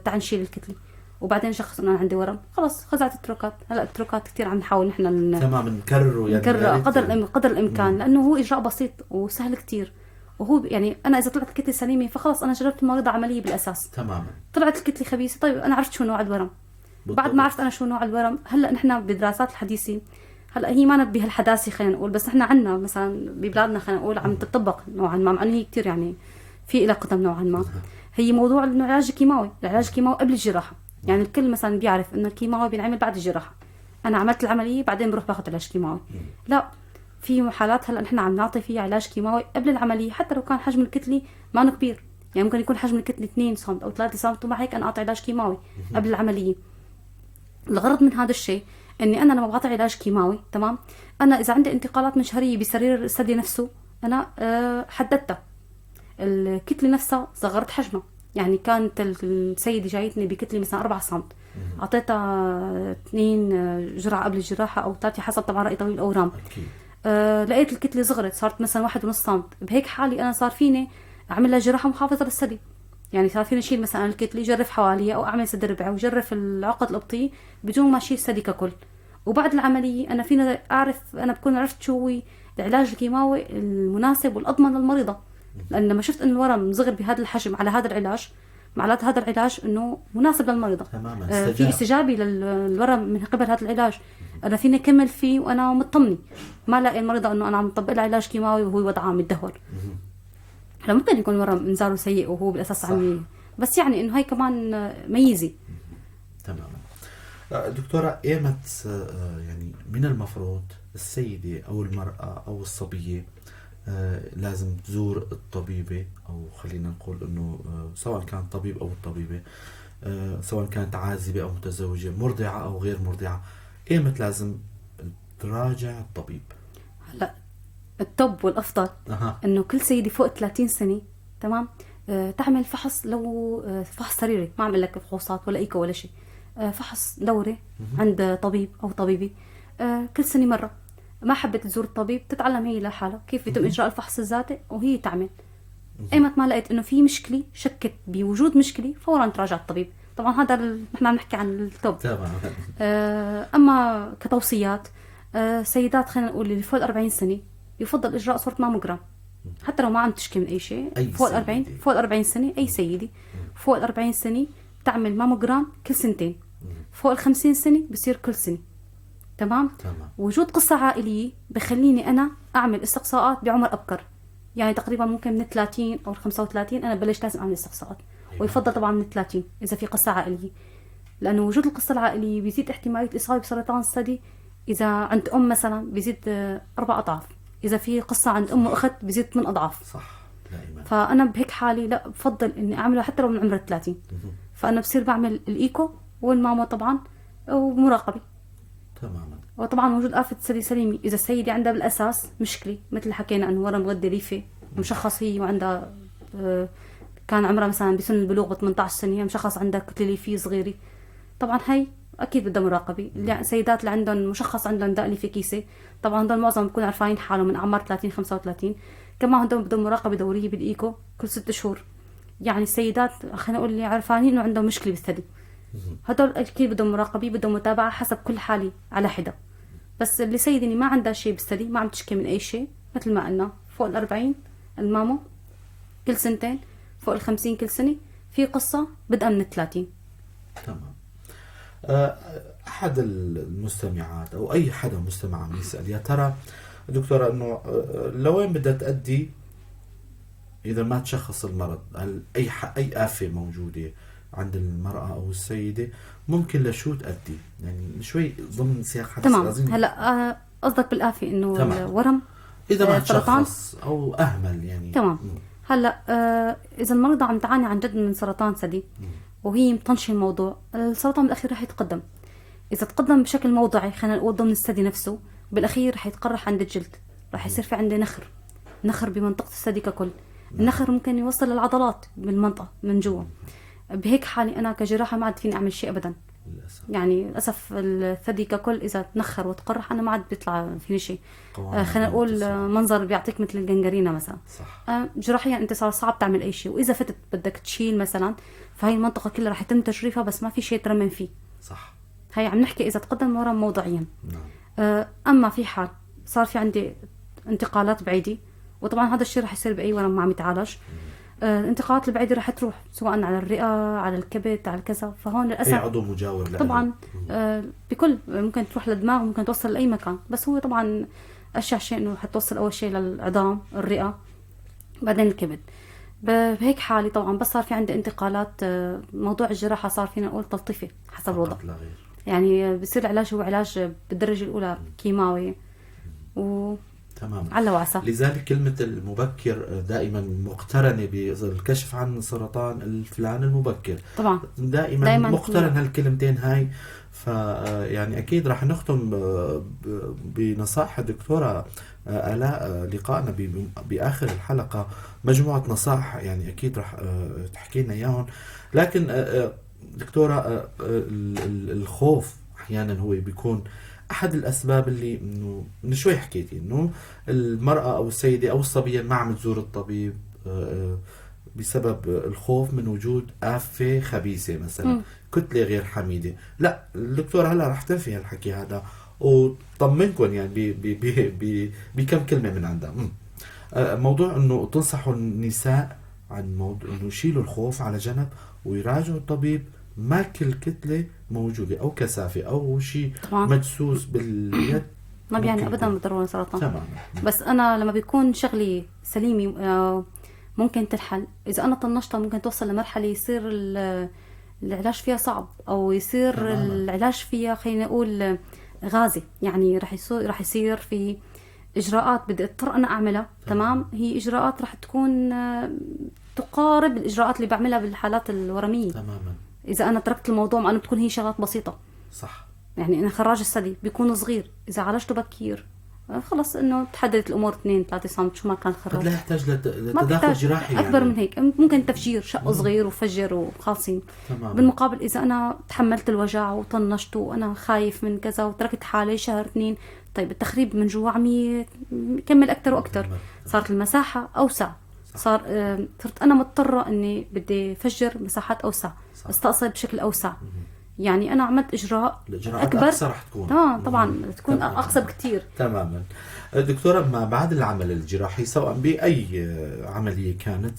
تعال نشيل الكتلة، وبعدين شخص انه انا عندي ورم، خلص خزعت التروكات. هلا التروكات كثير عم نحاول نحن تمام نكرره، يعني نكرره قدر الامكان، لانه هو اجراء بسيط وسهل كثير، وهو يعني انا اذا طلعت الكتلة سليمة فخلص انا جربت المريضة عملية بالاساس. تماما. طلعت الكتلة خبيثة، طيب انا عرفت شو نوع الورم. بالضبط. بعد ما عرفت انا شو نوع الورم، هلا نحن بالدراسات الحديثة، هلا هي ما بهالحداثه خلينا نقول، بس نحن عندنا مثلا ببلادنا خلينا نقول عم تطبق نوعا ما، مع انه هي كثير يعني في لها قدم نوعا ما. هي موضوع العلاج الكيماوي، العلاج الكيماوي قبل الجراحة، يعني الكل مثلا بيعرف انه الكيماوي بينعمل بعد الجراحة، انا عملت العملية بعدين بروح باخذ علاج كيماوي. لا، في حالات هلا نحن عم نعطي فيها علاج كيماوي قبل العملية حتى لو كان حجم الكتلة ما كبير، يعني ممكن يكون حجم الكتلة 2 سم او 3 سم، ومع هيك انا اعطي علاج كيماوي قبل العملية. الغرض من هذا الشيء اني انا لما بعطي علاج كيماوي، تمام، انا اذا عندي انتقالات مشهريه بسرير الثدي نفسه انا حددتها، الكتلة نفسها صغرت حجمها، يعني كانت السيدة جايتني بكتلة مثلا 4 سم، أعطيتها 2 جرعة قبل الجراحة أو 3 حسب طبعا رأي طبيب الأورام. لقيت الكتلة صغرت صارت مثلا 1.5 سم، بهيك حالي أنا صار فيني أعمل لها جراحة محافظة للثدي، يعني صار فيني أشيل مثلا الكتلة جرف حواليها أو أعمل سد ربعي وجرف العقد الإبطي بدون ما أشيل الثدي ككل. وبعد العملية أنا فيني أعرف، أنا بكون عرفت شو هو العلاج الكيماوي المناسب والأضمن للمريضة، لأن لما شفت إنه الورم صغر بهذا الحجم على هذا العلاج، معناته هذا العلاج إنه مناسب للمريضة. تماما. في استجابة للورم من قبل هذا العلاج، أنا فيني أكمل فيه وأنا مطمنة، ما لاقي المريضة إنه أنا عم طبق لها علاج كيماوي وهو وضعه عم يتدهور. هلا ممكن يكون الورم انذاره سيء وهو بالأساس عم، بس يعني إنه هي كمان ميزة. تماما. دكتورة، ايمت يعني من المفروض السيدة أو المرأة أو الصبية لازم تزور الطبيبة، أو خلينا نقول إنه سواء كان طبيب أو الطبيبة، سواء كانت عازبة أو متزوجة، مرضعة أو غير مرضعة، ايمت لازم تراجع الطبيب؟ هلا الطب والأفضل إنه كل سيدة فوق 30 سنة، تمام، تعمل فحص، لو فحص سريري، ما عم لك فحوصات ولا إيكو ولا شيء، فحص دوري عند طبيب أو طبيبة كل سنة مرة. ما حبت تزور الطبيب تتعلم هي لحالها كيف يتم إجراء الفحص الذاتي وهي تعمل. ايمت ما لقيت إنه في مشكلة، شكت بوجود مشكلة، فورا تراجع الطبيب. طبعا هذا نحن عم نحكي عن الطب. تمام. أما كتوصيات، سيدات خلينا نقول اللي فوق 40 سنة يفضل إجراء صورة ماموجرام، حتى لو ما عم تشكي من أي شيء. فوق 40، فوق 40 سنة أي سيدة فوق 40 سنة تعمل ماموجرام كل سنتين، فوق 50 سنة بصير كل سنة. تمام؟ تمام. وجود قصة عائلية بخليني أنا أعمل استقصاءات بعمر أبكر، يعني تقريبا ممكن من 30 أو 35 أنا بلش لازم أعمل استقصاءات. ويفضل طبعا من 30 إذا في قصة عائلية، لأنه وجود القصة العائلية بيزيد احتمالية الإصابة بسرطان الثدي. إذا عند أم مثلا بيزيد 4 أضعاف، إذا في قصة عند أم وأخت بيزيد 8 أضعاف. صح. دائما. فأنا بهيك حالي لا بفضل إني أعمله حتى لو من عمر 30. فأنا بصير بعمل الإيكو والماما طبعا ومراقبة. تماما. وطبعا وجود آفة ثدي سليمة، إذا السيدة عندها بالأساس مشكلة مثل حكينا إنه ورم غدة ليفي مشخص هي وعندها كان عمرها مثلا بسن البلوغ ب 18 سنة، مشخص عندها كتلة ليفية صغيرة، طبعا هي أكيد بدها مراقبة. السيدات اللي عندهم مشخص عندهم داء ليفي كيسة، طبعا هدول معظم بيكونوا عارفين حالهم من أعمار 30 35، كمان عندهم بدهم مراقبة دورية بالإيكو كل 6 شهور. يعني السيدات خلينا نقول اللي عرفانين انه عندهم مشكلة بالثدي، هدول اكيد بدهم مراقبة، بدهم متابعه حسب كل حاله على حده. بس اللي سيدة اللي ما عندها شيء بالثدي، ما عم تشكي من اي شيء، مثل ما قلنا فوق ال 40 المامو كل سنتين، فوق ال 50 كل سنة، في قصة بدءا من ال 30. تمام. احد المستمعات او اي حدا مستمع عم يسال، يا ترى دكتورة انه لوين بدها تؤدي اذا ما تشخص المرض؟ هل اي افه موجودة عند المراة او السيدة ممكن لشو تؤدي؟ يعني شوي ضمن سياق حديث. تمام. هلا قصدك بالافه انه الورم اذا ما تشخص او اهمل يعني. تمام. هلا اذا المريضة عم تعاني عن جد من سرطان ثدي وهي مطنشه الموضوع، السرطان بالاخير رح يتقدم. اذا تقدم بشكل موضعي خلينا نقول ضمن الثدي نفسه، بالاخير رح يتقرح عند الجلد، رح يصير في عندي نخر بمنطقة الثدي ككل. النخر ممكن يوصل للعضلات بالمنطقة من جوا. بهيك حالي انا كجراحه ما عاد فيني اعمل شيء ابدا للاسف. يعني للاسف الثدي ككل اذا تنخر وتقرح انا ما عاد بيطلع فيني شيء. خلينا نقول منظر بيعطيك مثل الجنجرينه مثلا. صح. جراحيا انت صار صعب تعمل اي شيء، واذا فتت بدك تشيل مثلا فهي المنطقة كلها رح يتم تجريفها، بس ما في شيء ترمم فيه. صح. هي عم نحكي اذا تقدم ورم موضعيا. نعم. اما في حال صار في عندي انتقالات بعيدة، وطبعا هذا الشيء رح يصير باي ورم ما عم يتعالج، الانتقالات البعيدة رح تروح سواء على الرئة، على الكبد، على كذا، فهون للاسف اي عضو مجاور لأنه. طبعا بكل ممكن تروح للدماغ، ممكن توصل لاي مكان، بس هو طبعا اشيع شيء انه حتوصل اول شيء للعظام، الرئة، بعدين الكبد. بهيك حالي طبعا بس صار في عندي انتقالات، موضوع الجراحة صار فينا نقول تلطيفي حسب الوضع. يعني بصير العلاج هو علاج بالدرجة الاولى كيماوي و تمام. على وعسى. لذلك كلمة المبكر دائما مقترنة بالكشف عن سرطان الفلان المبكر. طبعا دائما مقترن هالكلمتين هاي. فيعني أكيد رح نختم بنصائح الدكتورة آلاء لقائنا بآخر الحلقة، مجموعة نصائح يعني أكيد رح تحكي لنا إياهم. لكن دكتورة، الخوف أحيانا هو بيكون احد الاسباب اللي انه من شوي حكيتي انه المراة او السيدة او الصبية ما عم تزور الطبيب بسبب الخوف من وجود آفة خبيثة مثلا، كتلة غير حميدة. لا الدكتور هلا رح تنفي هالحكي هذا وطمنكم يعني بكم كلمة من عندها. موضوع انه تنصحوا النساء عن موضوع انه يشيلوا الخوف على جنب ويراجعوا الطبيب، ما كل كتلة موجودة أو كثافة أو شيء مدسوس باليد ما بيعني أبدا بالضرورة سرطان. تمام. بس أنا لما بيكون شغلي سليمة ممكن تنحل، إذا أنا طنشتها ممكن توصل لمرحلة يصير العلاج فيها صعب، أو يصير تماما. العلاج فيها خلينا نقول غازي، يعني رح يصير في إجراءات بدي أضطر أنا أعملها. تمام. هي إجراءات رح تكون تقارب الإجراءات اللي بعملها بالحالات الورمية. تماما. إذا أنا تركت الموضوع مع أنه بتكون هي شغلات بسيطة. صح. يعني أنا خراج الثدي بيكون صغير، إذا عالجته بكير خلص إنه تحددت الأمور 2-3 سم شو ما كان خراج. قد لا يحتاج لتدخل جراحي أكبر يعني. من هيك ممكن تفجير شق صغير وفجر وخالصين. تمام. بالمقابل إذا أنا تحملت الوجع وطنشته وأنا خايف من كذا وتركت حالي شهر 2، طيب التخريب من جوا عم يكمل أكثر وأكثر. صارت المساحة أوسع. صار صرت أنا مضطرة إني بدي فجر مساحات أوسع، استأصل بشكل أوسع. يعني أنا عملت إجراء أكبر، أقصى رح تكون. طبعا تكون أقصى بكثير. تماما. دكتورة، ما بعد العمل الجراحي سواء بأي عملية كانت،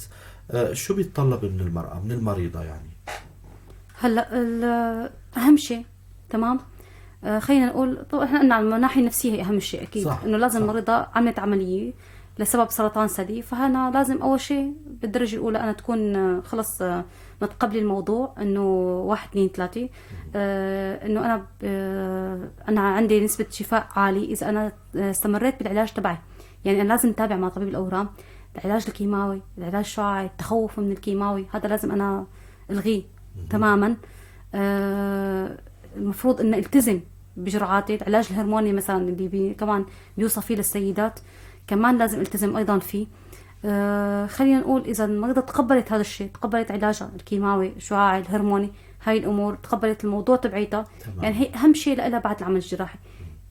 شو بيتطلب من المرأة من المريضة يعني؟ هلا أهم شيء، تمام، خلينا نقول طبعا احنا قلنا على الناحية النفسية هي أهم شيء أكيد. صح. إنه لازم المريضة عملت عملية لسبب سرطان ثدي، فأنا لازم أول شيء بالدرجة الأولى أنا تكون خلص متقبلة الموضوع، إنه 1 2 3، إنه أنا عندي نسبة شفاء عالي إذا أنا استمريت بالعلاج تبعي. يعني أنا لازم أتابع مع طبيب الأورام، العلاج الكيماوي، العلاج الشعاعي، التخوف من الكيماوي هذا لازم أنا ألغيه تماما. المفروض إن التزم بجرعاتي. العلاج الهرموني مثلا اللي كمان بيوصف فيه للسيدات كمان لازم التزم ايضا فيه. خلينا نقول اذا المريضة تقبلت هذا الشيء، تقبلت علاجها الكيماوي، الشعاعي، الهرموني، هاي الامور، تقبلت الموضوع تبعيتها. يعني هي اهم شيء لها بعد العمل الجراحي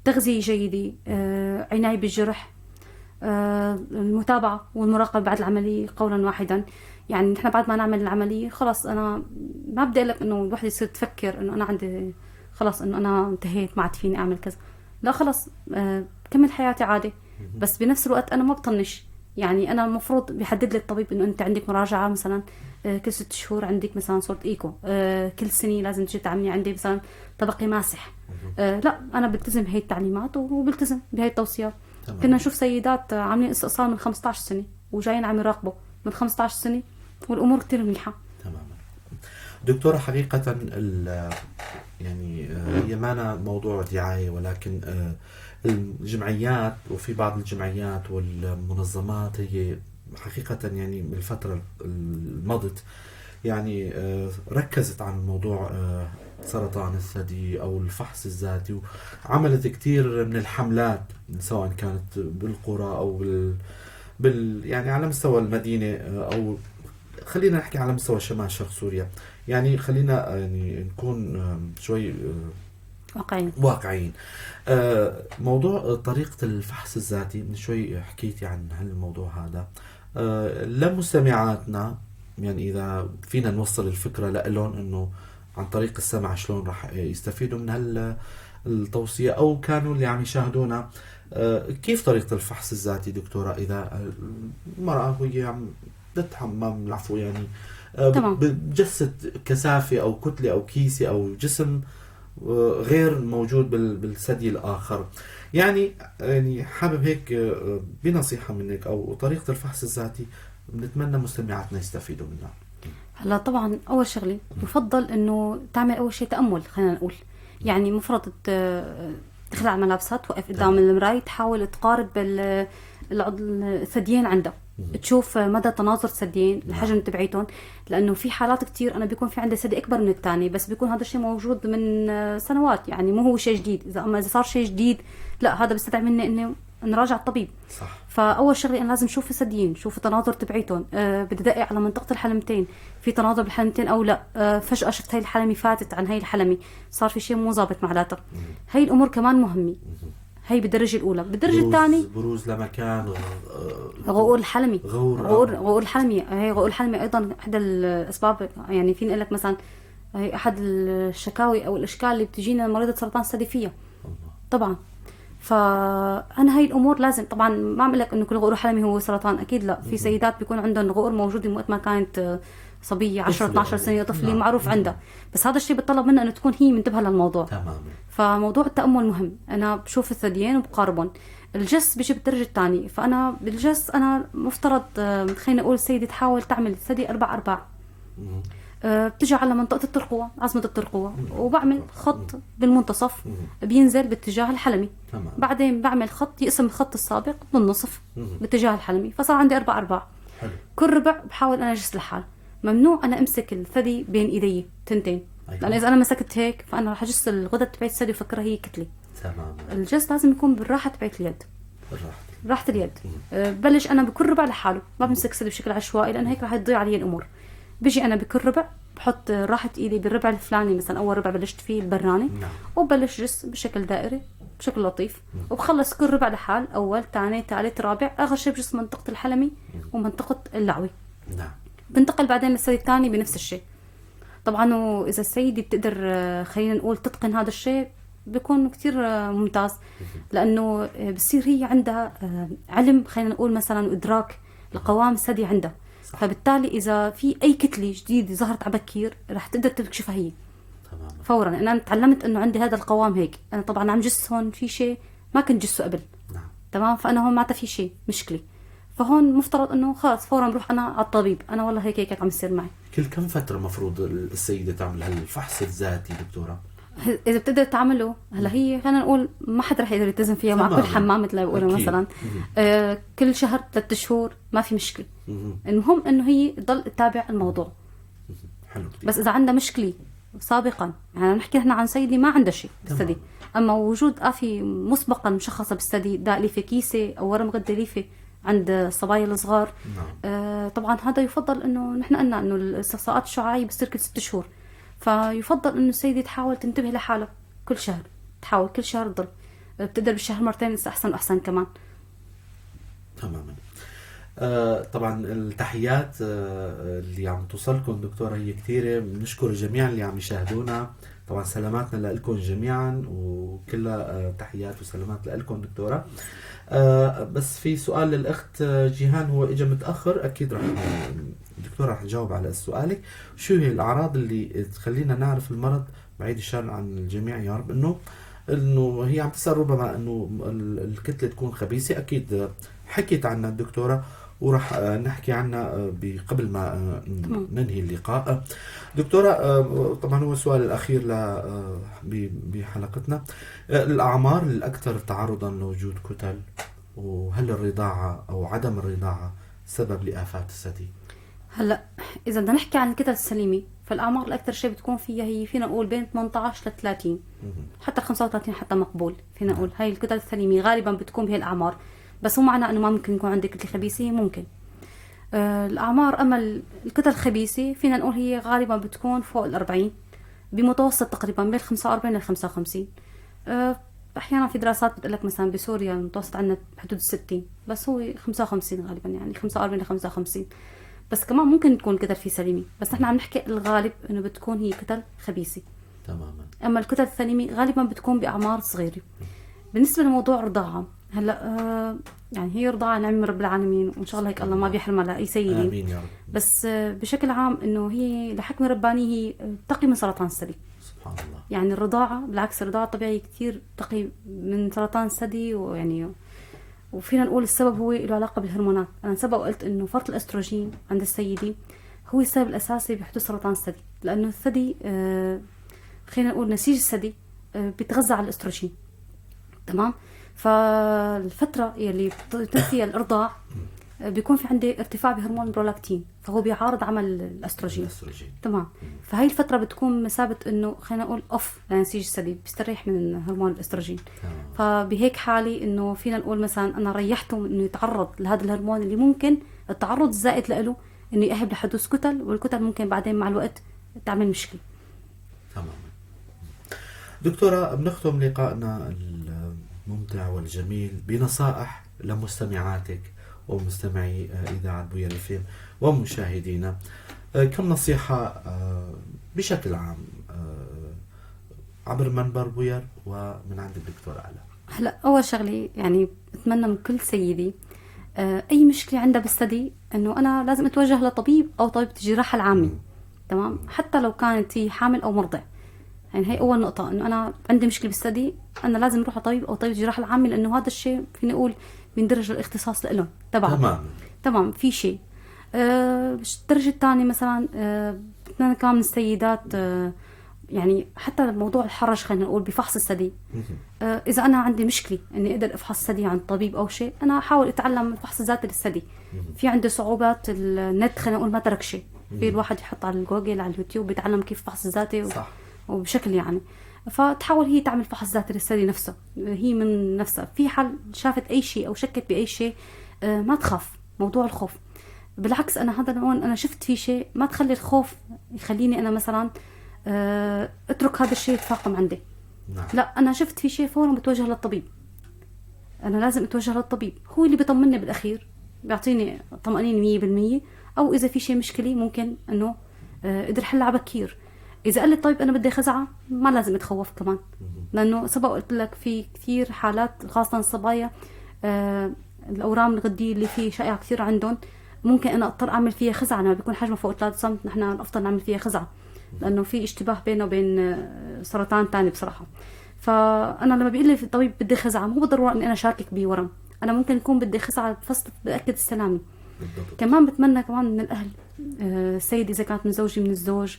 تغذية جيدة، عناية بالجرح، المتابعة والمراقبة بعد العملية قولا واحدا. يعني نحن بعد ما نعمل العملية خلص، انا ما بدي اقول لك انه الوحدة يصير تفكر انه انا عندي خلص انه انا انتهيت ما عاد فيني اعمل كذا، لا خلص، بكمل حياتي عادي. بس بنفس الوقت انا ما بطنش، يعني انا المفروض بيحدد لي الطبيب انه انت عندك مراجعه مثلا كل 6 شهور، عندك مثلا صورة ايكو، كل سنة لازم تجي تعملي عندي مثلا طبقي ماسح. لا، انا بلتزم بهي التعليمات وبلتزم بهي التوصيات. كنا نشوف سيدات عاملين استئصال من 15 سنة وجايين عم يراقبوا من 15 سنة والامور كثير منيحه. تماما دكتورة، حقيقة يعني هي مانا موضوع دعاية، ولكن الجمعيات وفي بعض الجمعيات والمنظمات هي حقيقة يعني بالفترة المضت يعني ركزت عن موضوع سرطان الثدي أو الفحص الذاتي، وعملت كثير من الحملات سواء كانت بالقرى أو بال يعني على مستوى المدينة أو خلينا نحكي على مستوى شمال شرق سوريا. يعني خلينا يعني نكون شوي واقعيين. واقعيين. موضوع طريقة الفحص الذاتي، من شوي حكيتي عن هالموضوع هذا لمستمعاتنا، يعني إذا فينا نوصل الفكرة لهم إنه عن طريق السمع شلون راح يستفيدوا من هالتوصية، أو كانوا اللي عم يشاهدونا، كيف طريقة الفحص الذاتي دكتورة إذا المرأة وهي عم تتحمم، العفو، يعني بجسد كثافة أو كتلة أو كيسة أو جسم غير موجود بالثدي الآخر، يعني حابب هيك بنصيحة منك أو طريقة الفحص الذاتي بنتمنى مستمعاتنا يستفيدوا منها. هلا طبعا اول شغله يفضل انه تعمل اول شيء تامل، خلينا نقول يعني مفروض تخلع ملابسها، توقف قدام المراية، تحاول تقارب الثديين عندها، تشوف مدى تناظر الثديين، الحجم تبعيتهم، لانه في حالات كتير انا بيكون في عندي ثدي اكبر من الثاني، بس بيكون هذا الشيء موجود من سنوات، يعني مو هو شيء جديد. اما اذا صار شيء جديد لا، هذا بيستدعي مني اني نراجع الطبيب. فاول شغله انا لازم اشوف الثديين، شوف التناظر تبعيتهم، بدي ادقق على منطقة الحلمتين، في تناظر بالحلمتين او لا، فجاة شفت هاي الحلمة فاتت عن هاي الحلمه، صار في شيء مو ظابط معناتها. هاي الامور كمان مهمه، هي بالدرجة الاولى. بالدرجة الثانية بروز لمكان غؤور الحلمي. غور. غؤور الحلمي، هي غؤور الحلمي ايضا احدى الاسباب، يعني فيني اقول لك مثلا هي احد الشكاوي او الاشكال اللي بتجينا مريضه سرطان الثدي فيها. طبعا فانا هاي الامور لازم، طبعا ما عم اقول لك انه كل غؤور حلمي هو سرطان، اكيد لا. في سيدات بيكون عندهم غؤور موجودة من وقت ما كانت صبية 10 طفلة. 12 سنه، طفله، معروف عندها، بس هذا الشيء بيتطلب منها انه تكون هي منتبهه للموضوع. فموضوع التامل مهم. انا بشوف الثديين وبقاربهم. الجس بيجي بالدرجة الثانيه، فانا بالجس انا مفترض خلينا نقول السيدة تحاول تعمل الثدي اربع ارباع. بتجي على منطقة الترقوة، عظمة الترقوة، وبعمل خط بالمنتصف بينزل باتجاه الحلمي. بعدين بعمل خط يقسم الخط السابق بالنصف باتجاه الحلمي، فصار عندي أربع أرباع. كل ربع بحاول أنا أجس لحال. ممنوع أنا أمسك الثدي بين إيدي تنتين، لأن إذا أنا مسكت هيك فأنا رح أجس الغدد تبعت الثدي وفكرها هي كتلة. الجس لازم يكون بالراحة تبعت اليد. بالراحة. راحة اليد. ببلش أنا بكل ربع لحاله، ما بمسك الثدي بشكل عشوائي لأن هيك رح تضيع علي الأمور. بيجي أنا بكل ربع بحط راحة إيدي بالربع الفلاني، مثلا أول ربع بلشت فيه البراني، وببلش جس بشكل دائري بشكل لطيف، وبخلص كل ربع لحال، أول، ثاني، ثالث، رابع، آخر شيء بجس منطقة الحلمي ومنطقة اللعوي. بنتقل بعدين للثدي الثاني بنفس الشيء. طبعا وإذا السيدة بتقدر خلينا نقول تتقن هذا الشيء بيكون كتير ممتاز، لأنه بصير هي عندها علم، خلينا نقول مثلا إدراك القوام الثدي عندها. فبالتالي إذا في أي كتلة جديدة ظهرت على بكير رح تقدر تكشفها هي فورا. أنا تعلمت إنه عندي هذا القوام هيك، أنا طبعا عم جس هون في شيء ما كنت جسه قبل. تمام، فأنا هون معناتها في شيء مشكلة، فهون مفترض إنه خلص فورا بروح أنا على الطبيب، أنا والله هيك هيك عم يصير معي. كل كم فترة مفروض السيدة تعمل هالفحص الذاتي دكتورة؟ إذا بتقدر تعمله، هلا هي خلينا نقول ما حدا رح يقدر يلتزم فيها مع كل حمام مثل ما بيقولوا مثلا. كل شهر، 3 شهور، ما في مشكلة. المهم إنه هي تضل تتابع الموضوع. حلو كتير. بس إذا عندها مشكلة سابقا، يعني نحكي نحن عن سيدة ما عندها شيء بالثدي، أما وجود آفة مسبقا مشخصة بالثدي، داء ليفة كيسة أو ورم غدة ليفة عند الصبايا الصغار، طبعا هذا يفضل إنه نحن قلنا إنه الاستقصاءات الشعاعية بتصير كل 6 شهور، فيفضل إنه السيدة تحاول تنتبه لحالها كل شهر، تحاول كل شهر تضل، بتقدر بالشهر مرتين لسه أحسن وأحسن كمان. تماما. طبعا التحيات اللي عم توصلكم دكتورة هي كثيرة، بنشكر الجميع اللي عم يشاهدونا، طبعا سلاماتنا لكم جميعا وكلها تحيات وسلامات لكم دكتورة. بس في سؤال للأخت جيهان، هو إجا متأخر، أكيد رح الدكتورة رح تجاوب على سؤالك. شو هي الأعراض اللي تخلينا نعرف المرض، بعيد الشر عن الجميع يا رب، إنه هي عم تسأل ربما إنه الكتلة تكون خبيثة، أكيد حكيت عنها الدكتورة ورح نحكي عنها قبل ما ننهي اللقاء. دكتورة، طبعا هو السؤال الأخير بحلقتنا، الأعمار الأكثر تعرضا لوجود كتل، وهل الرضاعة أو عدم الرضاعة سبب لآفات الثدي؟ هلا إذا بدنا نحكي عن الكتل السليمة، فالأعمار الأكثر شيء بتكون فيها هي فينا نقول بين 18 ل 30، حتى 35 حتى مقبول، فينا نقول هاي الكتل السليمة غالبا بتكون بهالأعمار، بس مو معناه إنه ما ممكن يكون عندك كتلة خبيثة، ممكن. الأعمار. أما الكتل الخبيثة فينا نقول هي غالبا بتكون فوق 40، بمتوسط تقريبا بين 45 ل 55. أحيانا في دراسات بتقول لك مثلا بسوريا المتوسط عندنا بحدود 60، بس هو 55 غالبا، يعني 45 ل 55. بس كمان ممكن تكون كتل في سليمة، بس نحن عم نحكي الغالب إنه بتكون هي كتل خبيثة. تماما. أما الكتل السليمة غالبا بتكون بأعمار صغيرة. بالنسبة لموضوع الرضاعة، هلا يعني هي رضاعة نعمة من رب العالمين، وإن شاء الله هيك الله ما بيحرمها لأي سيدة. آمين يا رب. بس بشكل عام إنه هي لحكمة ربانية هي بتقي من سرطان الثدي. سبحان الله. يعني الرضاعة بالعكس، الرضاعة الطبيعية كثير بتقي من سرطان الثدي، ويعني وفينا نقول السبب هو له علاقة بالهرمونات. أنا سبق وقلت إنه فرط الأستروجين عند السيدة هو السبب الأساسي بحدوث سرطان الثدي، لأنه الثدي خلينا نقول نسيج الثدي بيتغذى على الأستروجين. تمام؟ فالفترة يلي بتم فيها الإرضاع بيكون في عندي ارتفاع بهرمون البرولاكتين، فهو بيعارض عمل الأستروجين. تمام. فهي الفترة بتكون مثابة إنه خلينا نقول off لنسيج الثدي، بيستريح من هرمون الأستروجين. فبهيك حالي إنه فينا نقول مثلا أنا ريحته إنه يتعرض لهذا الهرمون اللي ممكن التعرض الزائد له إنه يأهب لحدوث كتل، والكتل ممكن بعدين مع الوقت تعمل مشكلة. تمام. دكتورة، بنختم لقائنا الممتع والجميل بنصائح لمستمعاتك ومستمعي إذاعة بوير FM ومشاهدينا. كم نصيحة بشكل عام عبر منبر بوير ومن عند الدكتور آلاء؟ هلا أول شغلة يعني بتمنى من كل سيدي أي مشكلة عندها بالثدي إنه أنا لازم أتوجه لطبيب أو طبيبة الجراحة العامة. تمام، حتى لو كانت هي حامل أو مرضع. يعني هي أول نقطة، إنه أنا عندي مشكلة بالثدي أنا لازم أروح لطبيب أو طبيب الجراحة العامة، لأنه هذا الشيء فيني أقول بيندرج الاختصاص لهم تبعه. تمام. في شيء الدرجة الثانية مثلا بتمنى كمان من السيدات يعني حتى موضوع الحرج خلينا نقول بفحص الثدي. إذا أنا عندي مشكلة إني أقدر أفحص الثدي عند طبيب أو شيء، أنا أحاول أتعلم الفحص الذاتي للثدي. في عندي صعوبات النت خلينا نقول ما ترك شيء، في الواحد يحط على الجوجل على اليوتيوب بيتعلم كيف فحص الذاتي وبشكل يعني، فتحاول هي تعمل فحص ذاتي للثدي نفسه هي من نفسها. في حال شافت أي شيء أو شكت بأي شيء ما تخاف، موضوع الخوف بالعكس أنا هذا الأون أنا شفت في شيء ما تخلي الخوف يخليني أنا مثلا اترك هذا الشيء يتفاقم عندي. نعم. لا، أنا شفت في شيء فورا بتوجه للطبيب، أنا لازم أتوجه للطبيب، هو اللي بيطمني بالأخير، بيعطيني طمأنينة 100%، أو إذا في شيء مشكلة ممكن إنه أقدر حلها بكير. إذا قال لي الطبيب أنا بدي خزعة ما لازم أتخوف كمان، لأنه سبق قلت لك في كثير حالات خاصة الصبايا الأورام الغدية اللي فيه شائعة كثير عندهم، ممكن أنا أضطر أعمل فيها خزعة لما بيكون حجمها فوق 3 سم، نحن الأفضل نعمل فيها خزعة لأنه في اشتباه بينه وبين سرطان تاني بصراحة. فأنا لما بيقول لي الطبيب بدي خزعة مو بالضرورة إني أنا شاكك بورم، أنا ممكن يكون بدي خزعة بفصل بأكد السلامة. بالضبط. كمان بتمنى كمان من الأهل السيد إذا كانت متزوجة من الزوج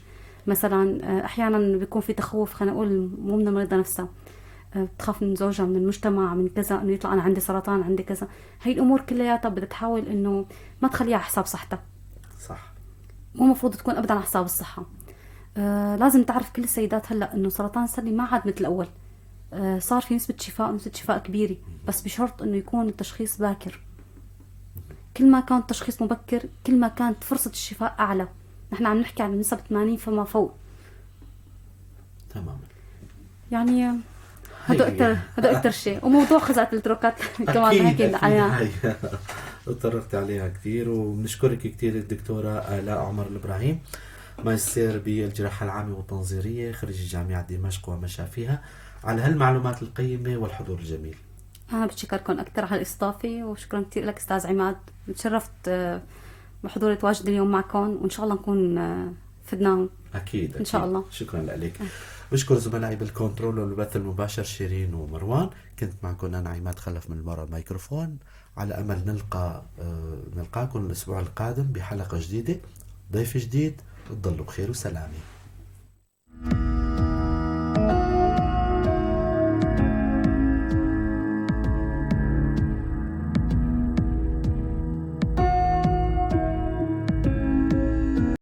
مثلا، أحيانا بيكون في تخوف خلينا نقول مو من المريضة نفسها، بتخاف من زوجها من المجتمع من كذا إنه يطلع أنا عندي سرطان عندي كذا، هاي الأمور كلياتها بدها تحاول إنه ما تخليها على حساب صحتها. صح. مو مفروض تكون أبدا على حساب الصحة. لازم تعرف كل السيدات هلأ إنه سرطان الثدي ما عاد مثل الأول، صار في نسبة شفاء، نسبة شفاء كبيرة، بس بشرط إنه يكون التشخيص باكر. كل ما كان التشخيص مبكر كل ما كانت فرصة الشفاء أعلى. نحن عم نحكي عن نسبة 80 فما فوق. تماما. يعني هذا أكثر شيء. وموضوع خزعة التروكات كمان أكيد، هيك أكيد. عليها. هي. تطرقت عليها كثير، وبنشكرك كثير الدكتورة آلاء عمر الإبراهيم، ماجستير بالجراحة العامة والتنظيرية، خريج جامعة دمشق ومشافيها، على هالمعلومات القيمة والحضور الجميل. أنا بتشكركم أكثر على الاستضافة، وشكرا كثير لك أستاذ عماد، تشرفت بحضور تواجد اليوم معكم، وإن شاء الله نكون فدناهم. أكيد، إن شاء أكيد. الله. شكرا لك. بشكر زملائي بالكنترول والبث المباشر شيرين ومروان. كنت معكم أنا عماد خلف من وراء الميكروفون، على أمل نلقاكم الأسبوع القادم بحلقة جديدة، ضيف جديد. تضلوا بخير وسلامة.